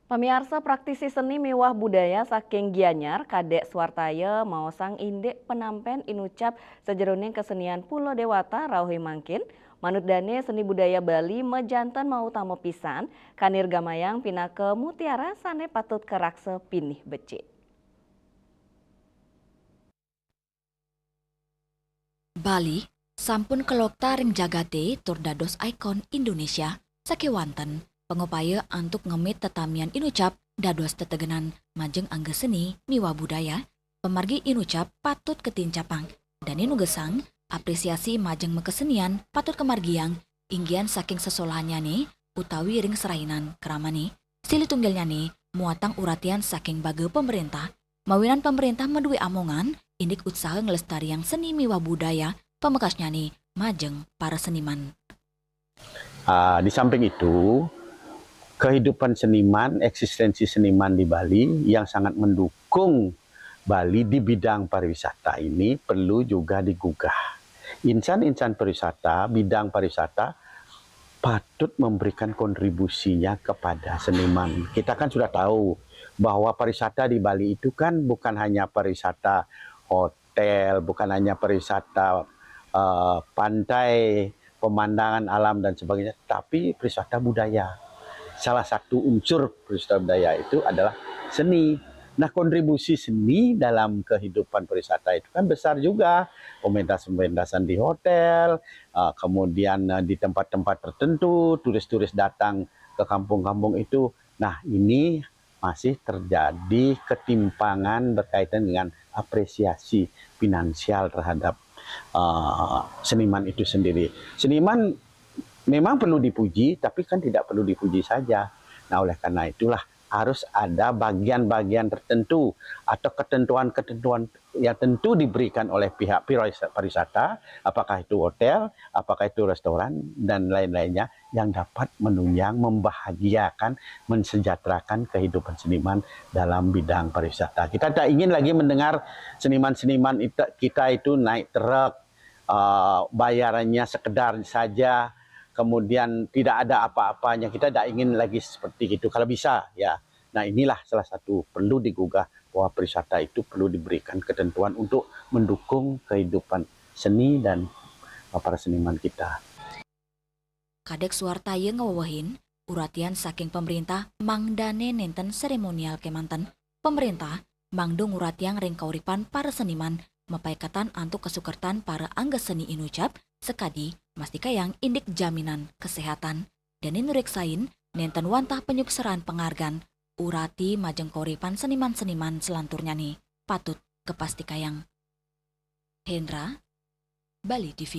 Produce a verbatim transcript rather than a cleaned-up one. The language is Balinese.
Pamiarsa, praktisi seni miwah budaya saking Gianyar, Kadek Suartaya, maosang indik penampen inucap sajeroning kesenian Pulo Dewata rauh ing mangkin. Manut dane, seni budaya Bali majanten mautama pisan, kanirgamayang pinaka mutiara sane patut karaksa pinih becik. Bali sampun kalokta ring jagate tur dados ikon Indonesia, sakewanten pangupaya antuk ngemit tetamian inucap dados tetegenan majeng angga seni miwah budaya, pamargi inucap patut katincapang, dane nugesang apresiasi majeng makasenian patut kamargiang inggian saking sesolahannyane utawi ring serainan kramane. Silih tunggilnyane muatang uratian saking baga pamarentah, mawinan pamarentah madue amongan indik utsaha nglestariang seni miwah budaya pamekasnyane majeng para seniman. Ah, di samping itu, kehidupan seniman, eksistensi seniman di Bali yang sangat mendukung Bali di bidang pariwisata ini perlu juga digugah. Insan-insan pariwisata, bidang pariwisata patut memberikan kontribusinya kepada seniman. Kita kan sudah tahu bahwa pariwisata di Bali itu kan bukan hanya pariwisata hotel, bukan hanya pariwisata eh, pantai, pemandangan alam dan sebagainya, tapi pariwisata budaya. Salah satu unsur pariwisata budaya itu adalah seni. Nah, kontribusi seni dalam kehidupan pariwisata itu kan besar juga. Pementasan-pementasan di hotel, eh, kemudian eh, di tempat-tempat tertentu, turis-turis datang ke kampung-kampung itu. Nah, ini masih terjadi ketimpangan berkaitan dengan apresiasi finansial terhadap eh, seniman itu sendiri. Seniman memang perlu dipuji, tapi kan tidak perlu dipuji saja. Nah, oleh karena itulah harus ada bagian-bagian tertentu atau ketentuan-ketentuan yang tentu diberikan oleh pihak pariwisata, apakah itu hotel, apakah itu restoran, dan lain-lainnya yang dapat menunjang, membahagiakan, mensejahterakan kehidupan seniman dalam bidang pariwisata. Kita tak ingin lagi mendengar seniman-seniman ita- kita itu naik truk, eh, bayarannya sekedar saja, kemudian tidak ada apa-apanya. Kita tidak ingin lagi seperti itu. Kalau bisa, ya. Nah, inilah salah satu perlu digugah bahwa pariwisata itu perlu diberikan ketentuan untuk mendukung kehidupan seni dan eh, para seniman kita. Kadek Suartaya ngewewehin, uratian saking pamarentah mangdane nenten seremonial kemanten. Pamarentah mangda nguratiang ring kauripan para seniman, mapaiketan antuk kasukertan para angga seni inucap, sakadi mastikayang indik jaminan kesehatan. Dane nureksain nenten wantah panyukseran pangargan, urati majeng kauripan seniman-seniman salanturnyane patut kapastikayang. Hendra, Bali T V.